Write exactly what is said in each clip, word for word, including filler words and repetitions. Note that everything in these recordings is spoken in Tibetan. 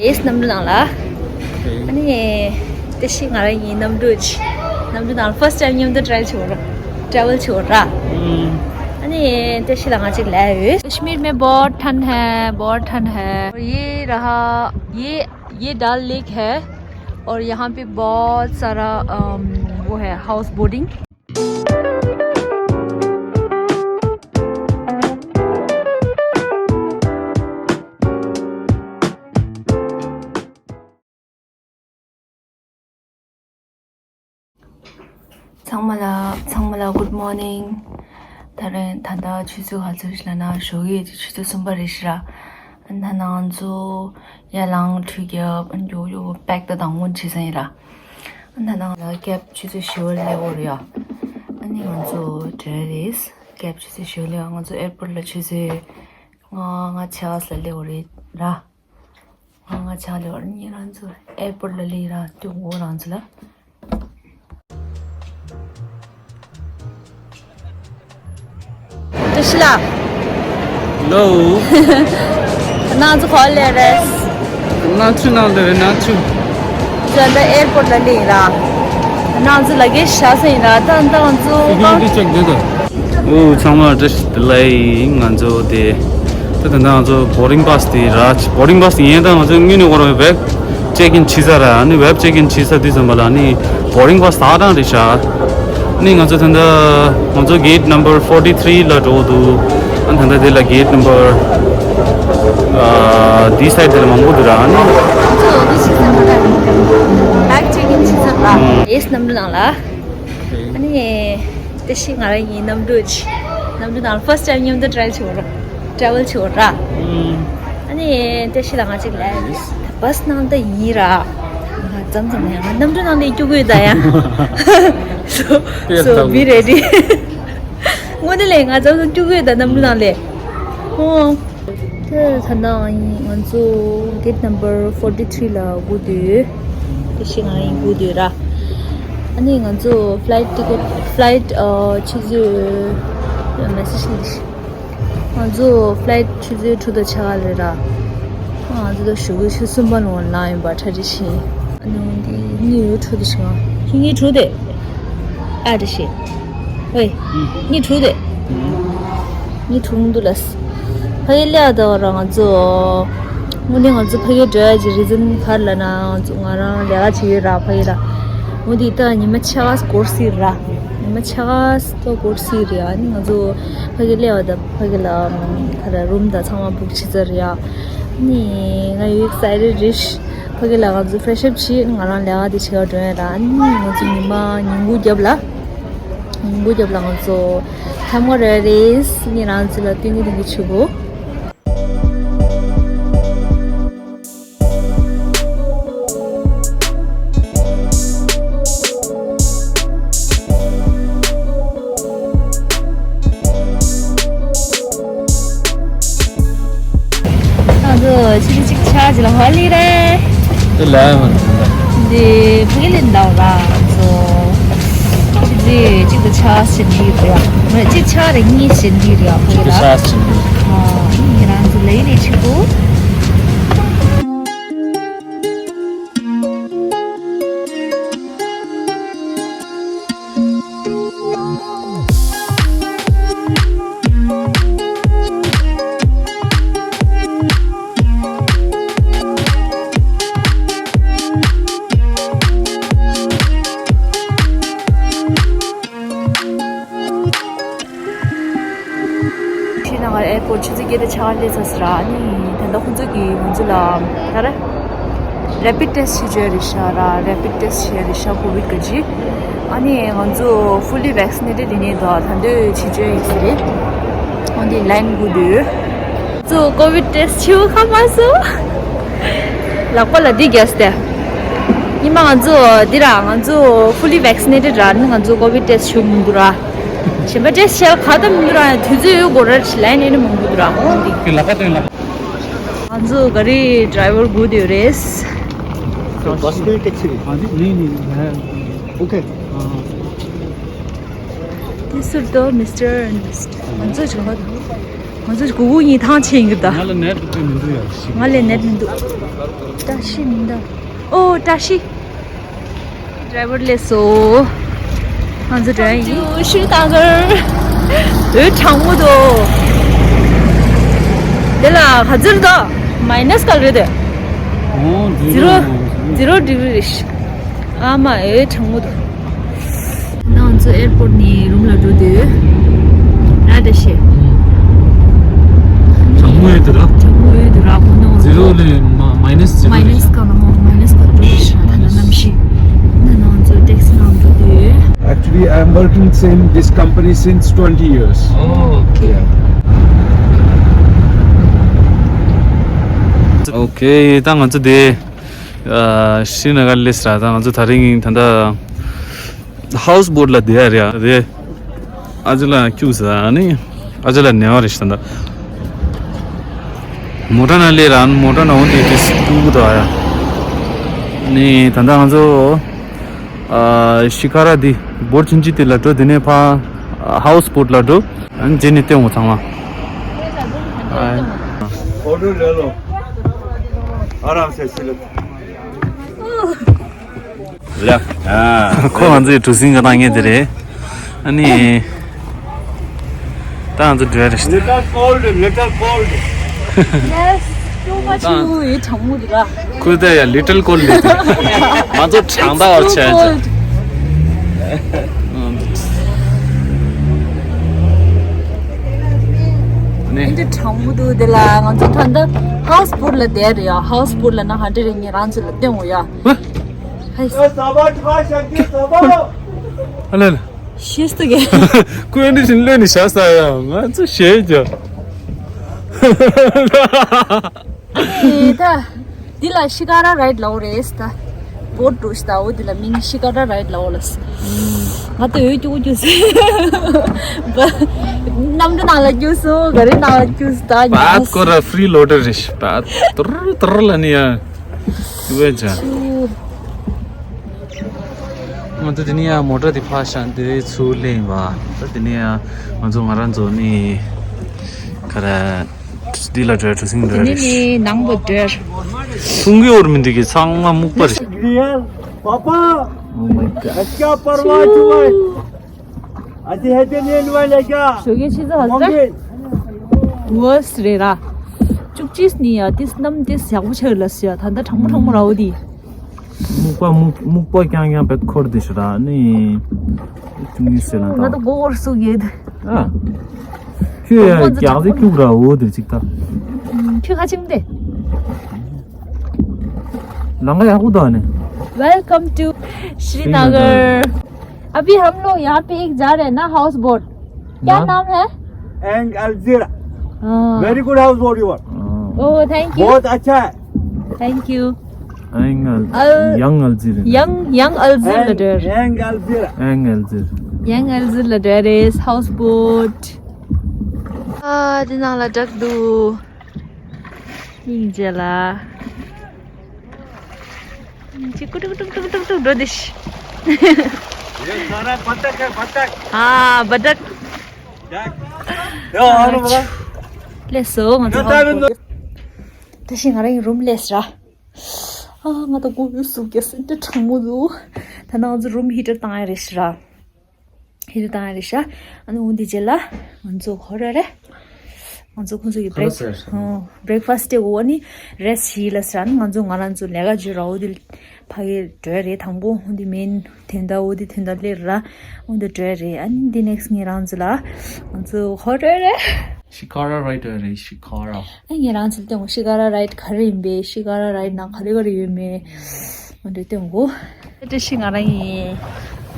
ཡེས་གནམ་གྲུ་ནང་ལ། ཨ་ནི་ཏེ་ཤི་ང་རང་ཡིན། གནམ་གྲུ་ཅི་གནམ་གྲུ་ནང་ལ་first time མཉམ་དུ་travel བྱེད་འོ་ར། travel བྱེད་འོ་ར། ཨ་ནི་ཏེ་ཤི་ལ་ང་ཅིག་ལ་ཡོད། कश्मीर में बहुत ठंड है, बहुत ठंड है। और ये रहा, ये ये डल लेक है और यहाँ पे बहुत सारा, अम, वो है, house boating. ཚང་མ་ལ་ཚང་མ་ལ་good morning། ད་རེས་ད་ལྟ་ཆུ་ཚོད་ག་ཚོད་ཞིག་ལབ་ན་ཞོགས་ཀས་ཀྱི་ཆུ་ཚོད་གསུམ་པ་རེད་ཤག་ར། ཨ་ནི་ད་ང་ཚོ་ཡར་ལངས་ཁྲུས་བརྒྱབ། ཨ་ནི་ཡོ་ཡོ་པེག་ད་དང་པོ་བྱེད་ས་ཡིན་ར། ཨ་ནི་ད་ང་ལ་ཀེབ་ཆུ་ཚོད་བཞི་པ་སླེབས་འོ་རེད་ཡ། ཨ་ནི་ང་ཚོ་འགྲོ་ཡ་རེད། ཀེབ་ཆུ་ཚོད་བཞི་པ་སླེབས། ང་ཚོ་ཨེར་པོར་ལ་ཆུ་ཚོད་ལྔ་ལྔ་ཕྱེད་ཀ་ཙམ་སླེབས་འོ་རེད་ར། ང་ང་ཆ་ལེ་བར་ཉེ་རང་ཚོ་ཨེར་པོར་ལ་ལི་ར་ཏུ་ངོ་རང་ཚོ་ལ། ཏུ་ཤི་ལ། ལོ། ང་ཚོ་ག་ལེ་རེད། ང་ཚོ་ནང་ལེ་རེད། ང་ཚོ། ད་ལྟ་ཨེར་པོར་ལ་ལི་ར། ང་ཚོ་ལ་གེ་ཤ་སེ་ཡིན་ར། ད་ད་ང་ཚོ་སི་ཀུ་རི་ཊི་ཅེག་དེ་དང་། ཨོ་ཚང་མ་བཀྲ་ཤིས་བདེ་ལེགས། ང་ཚོ་དེ་ད་ད་ང་ཚོ་བོར་ཌིང་པཱ་སི་དེ་ར། བོར་ཌིང་པཱ་སི་དེ་ཡིན་ད། ང་ཚོ་དངོས་གནས་ཁོ་རང་ཝེབ་ཅེག་ཨིན་བྱེད་ས་ར། ཨ་ནི་ཝེབ་ཅེག་ཨིན་བྱེད་ས་དུས་ཙམ་པ་ལ་ཨ་ནི་བོར་ཌིང་པཱ་སི་ད་གྲང་རེད་ཤག་ཨ་ནི་ང་ཚོ་ད་ད་ང་ཚོ་གེ་ཊི་ནམ་བར་ཕོར་ཊི་ཐི་རི་ལ་འགྲོ་འདུག་ཨ་ནི་ད་ད་དེ་ལ་གེ་ཊི་ནམ་བར་ཨ་དེ་སའིཌ་དེ་ལ་མང་པོ་འདུག་ར། ཨ་ནི་ང་ཚོ་དེ་བྱེད་ས་མ་ར། ཝེབ་ཅེག་ཨིན་བྱེད་ས་ར། ཡེས་གནམ་གྲུ་ནང་ལ། ཨ་ནི་ཏེ་ཤི་ང་རང་ཡིན། གནམ་གྲུ་ཅི་གནམ་གྲུ་ནང་first time མཉམ་དུ་travel བྱེད་འོ་ར། travel བྱེད་འོ་ར། ཨ་ནི་ཏེ་ཤི་ལ་ང་ཅིག་ལ་ཡོད། བྷ་སི་ནང་ད་ཡིན་ར། ང་ཙམ་ཙམ་ཡང་ང་གནམ་གྲུ་ནང་ལ་སྐྱུག་གི་ཡོད་ད་ཡང་། so so be ready། དངོས་གནས་ལས་ང་ཙམ་ཙམ་སྐྱུག་གི་ཡོད་ད་གནམ་གྲུ་ནང་ལ། ཨོ། ད་ད་ལྟ་ང་ཚོ་གེ་ཊི་ནམ་བར་ཕོར་ཊི་ཐི་རི་ལ་སྒུག་བསྡད་ཡོད། ཏེ་ཤི་ང་ཡིན་སྒུག་བསྡད་ཡོད་ར། ཨ་ནི་ང་ཚོ་ཕི་ལའིཊ་ཊི་ཀེཊ་ཕི་ལའིཊ་ཨ་ཆུ་ཚོད་མེ་སེ་ཇི་ལ་ང་ཚོ་ཕི་ལའིཊ་ཆུ་ཚོད་དྲུག་དང་ཕྱེད་ཀ་རེད་ར། ང་ཚོ་ད་ཞོགས་ཀས་ཆུ་ཚོད་གསུམ་པ་ལ་ལངས་ཡིན་པ་གྲ་སྒྲིག་བྱས། ཨ་ནི་འདི་གཉིད་ཡོད་དྲུག་དང་ཕྱེད་ཀ་ཁྱེད་གཉིས་དྲུག་དེ། ཨ་དེ་ཤེས། ཝེ། ངའི་དྲུག་དེ། ངའི་དྲུག་འདུག་ལ། ཕ་གི་ལས་ད་བར་ང་ཚོ། དངོས་གནས་ང་ཚོ་ཕ་གི་འགྲོ་ཡ་གི་རི་ཛན་ག་རེ་ལབ་ན་ང་ཚོ་ང་རང་ལས་ཀ་བྱེད་ཡོད་ར་ཕ་གི་ལ། འོ་དེ་ད་ཉི་མ་ཕྱེད་ཀ་འགོར་སྲིད་ར། ཉི་མ་ཕྱེད་ཀ་ད་འགོར་སྲིད་རེད། ཨ་ནི་ང་ཚོ་ཕ་གི་ལས་བ་ད་ཕ་གི་ལ་ག་རེ་རུམ་ད་ཚང་མ་བུག་བྱེད་ཚར་རེད་ཨ། ནི་ང་ཡོད་excited རེད། ཕ་གི་ལ་ང་ཚོ་fresh up བྱེད། ང་རང་ལས་ཀ་དེ་བྱེད་ག་འགྲོ་ཡ་ར། ཨ་ནི་ང་ཚོ་ཉི་མ་ཉིན་གུང་རྒྱབ་ལ། ཉིན་གུང་རྒྱབ་ལ་ང་ཚོ་ཐལ་མོ་རེ་རེས་ངེད་རང་ཚོ་ལ་ཏིང་ངེ་ཏིང་གི་ཆུ་བོ། ང་ཚོ་ཆུ་ཚོད་གཅིག་ཆགས་ཅིག་ལ་ཧོ་ལི་རེད། དེ་ལ་ཡང་མ་འདི་ཕ་གི་ལིན་ལའོ་ར་ང་ཚོ་ཆུ་ཚོད་གཅིག་དང་ཕྱེད་ཀ་ཕྱིན་འདི་རེད། མ་གཅིག་ཕྱེད་ཀ་རེད། གཉིས་ཕྱིན་འདི་རེད་ཕ་གི་ལ། གཅིག་ཕྱེད་ཀ་ཕྱིན་འདི། ཨ་ནི་ང་རང་ཚོ་ལས་ལས་ཆུ་བོ། ཤྲི་ན་གར་ཨེར་པོར་ཊི་ཆུ་ཚོད་བརྒྱད་དང་ཕྱེད་ཀ་སླེབས་ཚར་སོང་ར། ཨ་ནི་ད་ལྟ་ཁོང་ཚོ་གིས་ང་ཚོ་ལ་ག་རེ་རེ་པིཌ་ཊེ་སི་ཊི་བྱེད་ཀྱི་ཡོད་རེད་ཤག་ར། རེ་པིཌ་ཊེ་སི་ཊི་བྱེད་ཀྱི་ཡོད་རེད་ཤག་ཀོ་ཝིཌ་གི་ཅིག་ཨ་ནི་ང་ཚོ་ཕུ་ལི་ཝེག་སི་ནེ་ཊེཌ་ཡིན་ནའི་ད་ད་འདོད་བྱེད་ཀྱི་ཡོད་ཡིན་ཟེར་རེད། འོན་ཏེ་ལའིན་སྒུག་བསྡད་ཡོད། ཚོ་ཀོ་ཝིཌ་ཊེ་སི་ཊི་བྱེད་ཁ་མ་སོང་། ལག་པ་ལ་འདི་རྒྱག་སྟེ། ཉི་མ་ང་ཚོ་འདི་ར་ང་ཚོ་ཕུ་ལི་ཝེག་སི་ནེ་ཊེཌ་ར། ཨ་ནི་ང་ཚོ་ཀོ་ཝིཌ་ཊེ་སི་ཊི་བྱེད་མི་འདུག་ར། གཞན་པ་ཊེ་སི་ཊི་བྱེད་ག་ད་མི་འདུག་ར། དུས་ཚོད་ཡོད་དགོས་ར། ལའིན་ཨེ་ནི་མང་པོ་འདུག་ར། འོན་ཏེ། ལག་པ་སྟོན་ལག་པ། ང་ཚོ་ག་རི་ཌ་རའི་ཝར་སྒུག་བསྡད་ཡོད་རེད། बस में कैसे भी? हाँ जी, नहीं, नहीं, है। ओके। हाँ। དེ་ཟུར་དུ་མི་སི་ཊར་ཨེན་མི་སི་ཊར། ང་ཚོ་ཅིག་ང་ཚོ་ཅིག་གུ་གུ་གཉིས་ཐང་ཆད་ཡིན་གི་ད། ང་ལ་ནེཊ་མི་འདུག་ཡ། ང་ལ་ནེཊ་མི་འདུག་བཀྲ་ཤིས་མི་འདུག་ཨོ། བཀྲ་ཤིས། ཌ་རའི་བར་སླེབས་སོང་། ང་ཚོ་འགྲོ་ཡ་ཡིན། ཤྲི་ན་གར། འོད་གྲང་མོ་འདུག་དེ་ལ་ག་ཚོད་རེད་འདུག་མའི་ནས་ག་རེད་དེ། ཨོ། ཛི་རོ། ཛི་རོ་ཌི་གྷི་རི་རེད། ཨ་མ། འོད་གྲང་མོ་འདུག་ང་ཚོ་ཨེར་པོར་ནས་རུམ་ལ་འགྲོ་དུས། ར་འདྲ་ཤེས། གྲང་མོ་ཡོད་དུ་ར། གྲང་མོ་ཡོད་དུ་ར། ཁོ་ན་ང་ཚོ་ཛི་རོ་ནས་མ་མའི་ནས་ཛི་རོ། མའི་ནས་ག་ལ་མོ། མའི་ནས་ག་འགྲོ་དུས་ཤ་ད་ལ་གནམ་གཤིས། ང་ཚོ་ཊེག་སི་ནང་འགྲོ་དུས། Actually, I'm working in this company since twenty years. Oh, okay. Okay, ད་ང་ཚོ་དེ། ཨ། ཤྲི་ན་གར་སླེབས་ར། ད་ང་ཚོ་དེ་རིང་ད་ལྟ་ཧའུ་སི་བོ་ཊི་ལ་བསྡད་ཡ་རེད། ཨ་ཅེ་ལགས་སྐྱུག་ཟ་ནི། ཨ་ཅེ་ལགས་ཉལ་བ་རེད་ཤག་ད་ལྟ། མོ་ཊ་ནང་སླེབས་ར། མོ་ཊ་ནང་འོང་དུས་དེ་སྐྱུག་གི་འདུག་ཨ་ཡ། ནི་ད་ལྟ་ང་ཚོ། ཨ། ཤི་ཁ་ར་འདི་བོ་ཊི་ཆུང་ཆུང་དེ་ལ་འགྲོ། དེ་ནས་ཕར་ཧའུ་སི་བོ་ཊི་ལ་འགྲོ། ཨ་ནི་རྗེས་ནས་སྟོན་འོ་ཚང་མ། ཨ། फोटो ले लो। आराम से सिलेक्ट। ले। हाँ। ཁོ་ང་ཚོའི་གྲུ་གཟིངས་ག་ནང་ངེས་དེ་རེད། ཨ་ནི། ད་ང་ཚོ་འགྲོ་ཡ་རེད། Little cold, little cold. Yes, too much. ཨོ་ཡ། གྲང་མོ་འདུག་ར། ཁོས་ད་ཡ་ལི་ཊལ་ཀོལ་ལབ་དེ། ང་ཚོ་གྲང་ད་བར་བྱས་ཀྱི། ནི། འདི་གྲང་མོ་འདུག་དེ་ལ་ང་ཚོ་ད་ལྟ་ཧའུ་སི་བོ་ཊི་ལ་བསྡད་རེད་ཡ། ཧའུ་སི་བོ་ཊི་ལ་ན་ཧ་འདྲེ་རེད། ངས་རང་ཚོ་ལ་སྟོན་འོ་ཡ། ཧའི། ཨ་ལ་ལ། ཤེས་ཏུ་གེ། ཁོས་འདི་བཞིན་ལོས་ནི་བྱ་ས་ཡ། ང་ཚོ་ཞེད་ཀྱང་། ཨེ་ད། འདི་ལ་ཤི་ཀ་ར་རའིཌ་ལབ་རེད་ད། བོ་ཊི་འགྲོ་ཤི་ད། འོ་འདི་ལ་མིང་ཤི་ཀ་ར་རའིཌ་ལབ་ལ། ང་ད་འོད་སྐྱུག་སྐྱུག་ཟེར། གནམ་གྲུ་ནང་ལ་སྐྱུག་སོང་། ག་རེ་ནང་ལ་སྐྱུག་སོང་། ད་ཉལ་སོང་། པད་ཀོ་ར་ཕི་རི་ལོ་ཌར་རེད་ཤག་པད་ཏུར་ཏུར་ལ་ནི་ཡ། ཡུ་བེ་ཅ། ང་ཚོ་དེ་ནས་ཡང་མོ་ཊ་དེ་ཕར་བཞག་དེ་ཚུར་སླེབས་ཡིན་པ། ད་དེ་ནས་ཡང་ང་ཚོ་ང་རང་ཚོ་ནི་ག་རེ་འདི་ལ་འགྲོ། གྲུ་གཟིངས་འགྲོ་རེད། དེ་ནས་ནི་ནང་དུ་འགྲོ། ཐུང་གི་འོར་མི་འདི་གི་ཚང་མ་སྨུག་པ་རེད། रियल पापा। Oh my God. क्या परवाह तुम्हें? अति है तो नहीं वाले क्या? ཞོགས་ཀས་ཆུ་ཚོད་ག་ཚོད་རེད། ཝོས་རེད་ར། བཅུ་གཅིག་ནི་ཡ། ཏིས་གནམ་ཏིས་ཡག་པོ་ཆགས་ལ་སི་ཡ། ད་ལྟ་གྲང་མོ་གྲང་མོ་ར་འོ་དི། སྨུག་པ་སྨུག་སྨུག་པ་རྐྱང་རྐྱང་བེད་འཁོར་དེ་ཤི་ར་ནི། ཅུང་ངི་སེ་ལ་ང་ད་ད་མགོ་བོར་སུ་ཡེད། ཨ། ཁྱོད་ཡ་རྒྱག་རེ་སྐྱུག་ར་འོ་དེ་ཅིག་ད། ཁྱོད་ཁ་ཆིམ་དེ། ལང་ཀ་ཡག་པོ་ད་ནི། Welcome to Srinagar. अभी हम लोग यहाँ पे एक जा रहे हैं ना, हाउस बोट। क्या ना? नाम है? एंग अल्जीरा। हाँ। Very good house boat you are। हाँ। Oh, thank you. बहुत अच्छा है। Thank you. एंग अल- अल- यंग अल्जीरा। यंग, यंग अल्जीरा एंग, लडर। एंग अल्जीरा। एंग अल्जीरा। यंग अल्जीरा लडर is house boat. ཨ། འདི་ནང་ལ་བསྒྲགས་འདུག་ཡིན་རྗེས་ལ། ཅི་ཀུ་ཏུག་ཀུ་ཏུག་ཀུ་ཏུག་ཀུ་ཏུག་འགྲོ་དེ་ཤི། ये सारा बतख है, बतख। हाँ, बतख। देख। यो, और बड़ा। སླེབས་སོང་ང་ཚོ། ད་ཤི་ང་རང་གི་རུམ་སླེབས་ར། ཨ། ང་ད་མགོ་ཡུ་སུ་གེ་སེ་འདྲ་གྲང་མོ་འདུག་ད་ནང་ཚོ་རུམ་ཧི་ཊར་བཏང་ཡ་རེད་ཤི་ར། ཧི་རུ་དང་རེ་ཤ། ཨ་ནི་འོ་འདི་རྗེས་ལ་ང་ཚོ་ཧོ་ར་རེ། ང་ཚོ་ཁོང་ཚོ་གི་ཁོ་ར་བྷེ་རེག་སེ་ཧོ་བྷེ་རེག་ཕ་སི་ཊི་དེ་འོ་ནི་རེ་སི་ཊི་ཡིན་ལ་ཟེར། ཨ་ནི་ང་ཚོ་ང་རང་ཚོ་ལས་ཀ་བྱོས་ར། འོ་འདི་ཕ་གི་འགྲོ་ཡ་རེད། དང་པོ་འོ་འདི་མེན་དེ་འདྲ་འོ་འདི་དེ་འདྲ་སླེབས་ར། འོ་འདི་འགྲོ་ཡ་རེད། ཨ་ནི་འདི་ནེག་སི་ཊི་ངེད་རང་ཚོ་ལ་ང་ཚོ་ཧོ་ར་རེ། ཤི་ཁ་ར་རའིཌ་རེད། ཤི་ཁ་ར། ཨ། ངེད་རང་ཚོ་ལ་སྟོན་གོ། ཤི་ཁ་ར་རའིཌ་ག་རེ་ཡིན་པས། ཤི་ཁ་ར་རའིཌ་ནང་ག་རེ་ག་རེ་ཡོད་མེད། འོ་འདྲ་སྟོན་གོ། བཀྲ་ཤིས་ང་རང་ཡིན།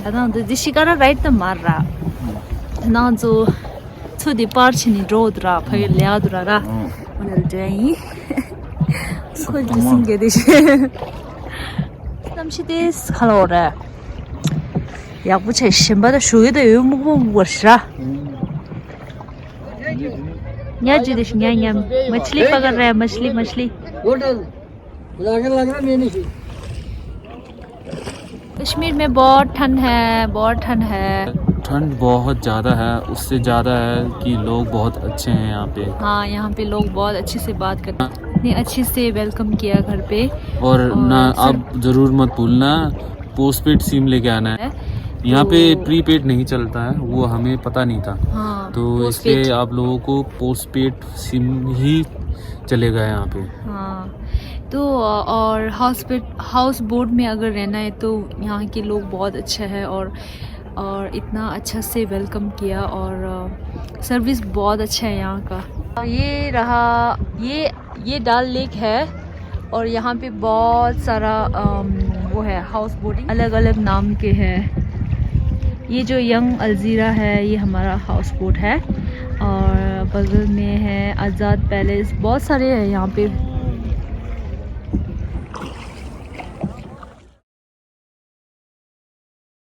ད་ནང་དུ་འདི་ཤི་ཁ་ར་རའིཌ་ད་མ་ར། ད་ནང་ཚོ་ཚོ་འདི་པར་བྱས་ནས་འགྲོ་འདུག་ར། ཕ་གི་ལས་ཀ་འདུག་ར་ར། འོ་འདྲ་འདྲ་ཡིན། ཁོ་འདི་སིང་གེ་འདི་ཤེས། གནམ་གཤིས་དེ་ཁ་ལོ་ར། ཡག་པོ་བྱས། ཞིམ་པ་དང་ཞོ་ཡི་དང་ཡོད་སྨུག་པ་སྨུག་པ་ར། ཉ་ཇི་དེ་ཤི་ཉ་ཉ། मछली पकड़ रहा है, मछली, मछली। होटल। लग रहा, लग रहा, मैंने। कश्मीर में बहुत ठंड है, बहुत ठंड है। ठंड बहुत ज़्यादा है, उससे ज़्यादा है कि लोग बहुत अच्छे हैं यहाँ पे। हाँ, यहाँ पे लोग बहुत अच्छे से बात करते हैं। ने अच्छे से वेलकम किया घर पे। और और ना, सर- आप ज़रूर मत भूलना, पोस्टपेड सिम लेके आना है। यहाँ पे तो- प्रीपेड नहीं चलता है, वो हमें पता नहीं था। हाँ, तो पोस्टपेड। इसलिए आप लोगों को पोस्टपेड सिम ही चलेगा यहाँ पे। हाँ, तो और हाउस पे, हाउस बोट में अगर रहना है तो यहाँ के लोग बहुत अच्छा है और और इतना अच्छा से वेलकम किया और सर्विस बहुत अच्छा है यहाँ का। ये रहा, ये ये डाल लेक है और यहाँ पे बहुत सारा अम, वो है, हाउस बोटिंग अलग अलग नाम के है। ये जो यंग अल्जीरा है, ये हमारा हाउस बोट है और बगल में है आज़ाद पैलेस। बहुत सारे हैं यहाँ पे,